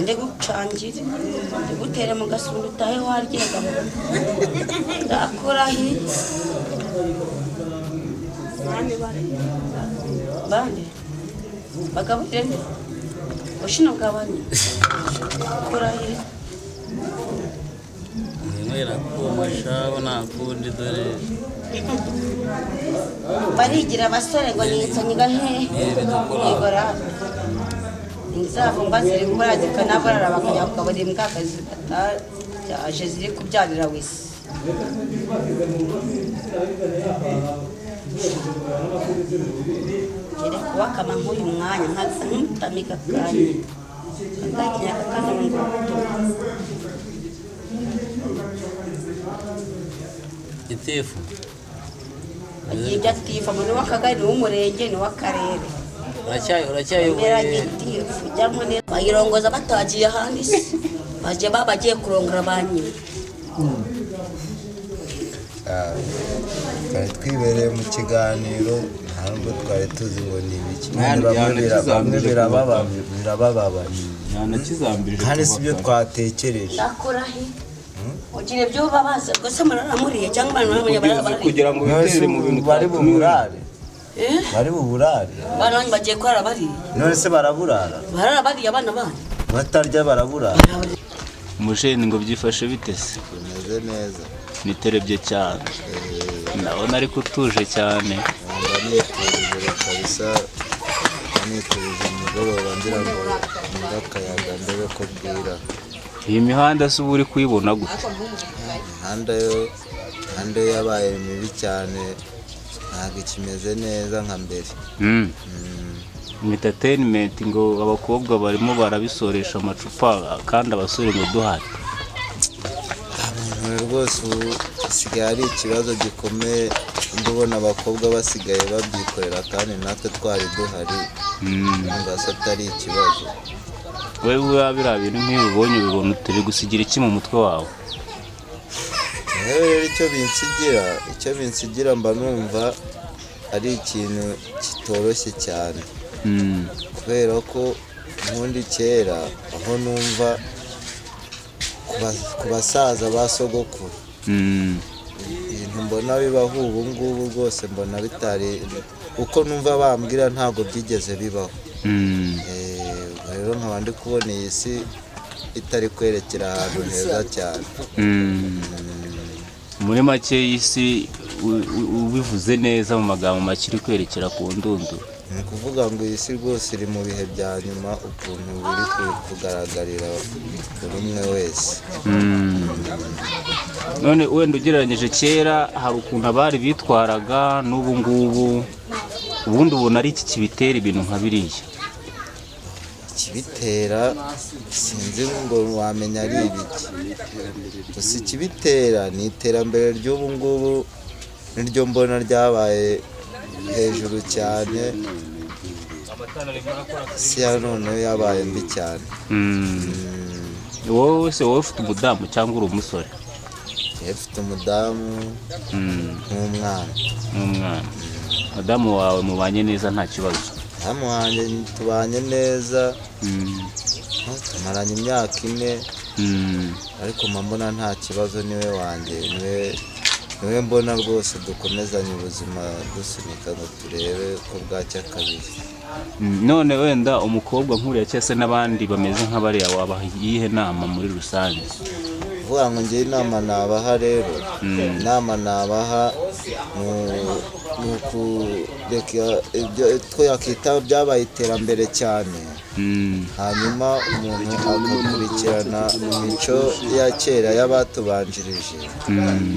Ande gucangire, ndigutere mu gasundu utahe waryegama. Ndakurahiye. Bande bagaburire nde ushino gabanye kurahiye. Ninywera kuma shaho, nta kundi dore. Barigira abasore ngo nitsanye gahe. Igora inzavumba ziri kubura zikanabarara, bakajya kugaburira imbwa zikataje ziri kubyarira wese. Kere kubakama nk'uyu mwanya nkamutamika kanya agakinya kakanunga. Gitifu. Agiye ibyo atifa muri w'akagari n'uw'umurenge n'uw'akarere. Uracyayoboye. Gitifu jyamo neza, bayirongoza batagiye ahandi se bagiye baba bagiye kurongora ba nyina. Twari twibereye mu kiganiro, nta nubwo twari tuzi ngo ni ibiki. Bamwe birabababaje kandi si byo twatekereje. Ndakurahiye, ugira ibyo babaza gusa muraramuriye cyangwa abantu barabariye. Kugira ngo witerere mu bintu. Bari buburare, bari buburare. Abana banyu bagiye kurara bariye. None se baraburara? Barara bariye abana banyu. Batarya baraburara. Umusheni, ngo byifashe bite se? Bimeze neza. Niterebye cyane, ndabona ariko utuje cyane. Mba niturije kabisa, niturije umugoroba ngira ngo numve akayaga ndebe ko bwira. Iyi mihanda se uba uri kuyibona gute? Imihanda yo yabaye mibi cyane, ntabwo ikimeze neza nka mbere. Entertainment, ngo abakobwa barimo barabisoresha amacupa kandi abasore ngo duhari. Rwose ubu hasigaye ari ikibazo gikomeye, ndabona abakobwa basigaye babyikorera kandi natwe twari duhari, ngo se atari ikibazo. Wowe buriya biriya bintu nk'iyo ubibonye ubibona ute? Bigusigira iki mu mutwe wawe? Rero icyo binsigira mba numva ari ikintu kitoroshye cyane, kubera ko ubundi kera aho numva ku basaza ba sogokuru, ibintu mbona bibaho ubu ngubu rwose mbona bitari uko numva bambwira, ntabwo byigeze bibaho. Ubwo rero nkaba ndi kubona iyi si itari kwerekera ahantu heza cyane. Muri make y'isi, ubivuze neza mu magambo make, iri kwerekera ku ndunduro. Ni ukuvuga ngo iyi si rwose iri mu bihe bya nyuma, ukuntu biri kugaragarira buri umwe wese. None wenda ugereranyije kera hari ukuntu abari bitwaraga n'ubu ngubu, ubundi ubona ari iki kibitera ibintu nka biriya? Ikibitera sinzi ngo wamenya ari ibiki, gusa ikibitera ni iterambere ry'ubu ngubu, niryo mbona ryabaye hejuru cyane. Isi ya none yabaye mbi cyane. Wowe se, wowe ufite umudamu cyangwa uri umusore? Njyewe mfite umudamu n'umwana. N'umwana. Madamu wawe mubanye neza, nta kibazo? Umudamu wanjye tubanye neza, tumaranye imyaka 4, ariko mba mbona nta kibazo. Niwe wanjye, niwe mbona rwose dukomezanye ubuzima, dusunika ngo turebe ko bwacya kabiri. None wenda umukobwa nk'uriya cyangwa se n'abandi bameze nk'abariya, wabaha iyihe nama muri rusange? Kuvuga ngo ngewe inama nabaha rero, inama nabaha ni ukureka ibyo twakita byabaye iterambere cyane, hanyuma umuntu agakurikirana imico ya kera y'abatubanjirije.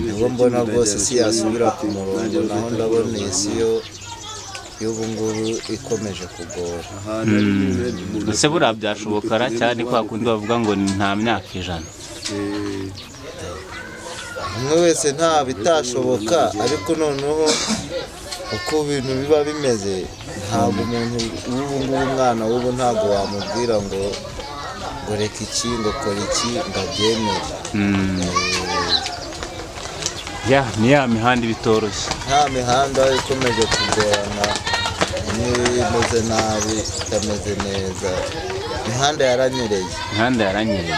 Nibwo mbona rwose isi yasubira ku murongo, naho ndabona iyi si yo y'ubu ngubu ikomeje kugora. Ese buriya byashoboka ra, cyane kwa kundi bavuga ngo ni nta myaka 100? Umwe wese nta bitashoboka, ariko noneho uko ibintu biba bimeze, ntabwo umuntu w'ubu ngubu, umwana w'ubu, ntabwo wamubwira ngo reka iki, ngo kora iki, ngo abyemere. Ya ni ya mihanda iba itoroshye. Nta mihanda ikomeje kugorana, imwe imeze nabi, itameze neza. Imihanda yaranyereye. Imihanda yaranyereye.